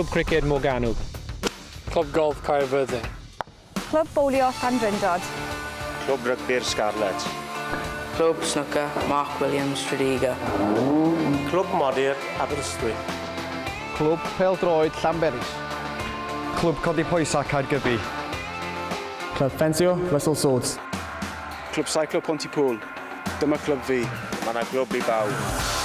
Clwb Criced Morgannwg. Clwb Golf Caerfyrddin. Clwb Bowlio Llandrindod. Clwb Rygbi'r Scarlets. Clwb Snwcer Mark Williams Tredegar. Clwb Modur Aberystwyth. Clwb Pêl-droed Llanberis. Clwb Codi Poesau Caergybi. Clwb Ffensio Russell Swords. Clwb Seiclo Pontypool. Dyma clwb fi. Mae 'na glwb i bawb.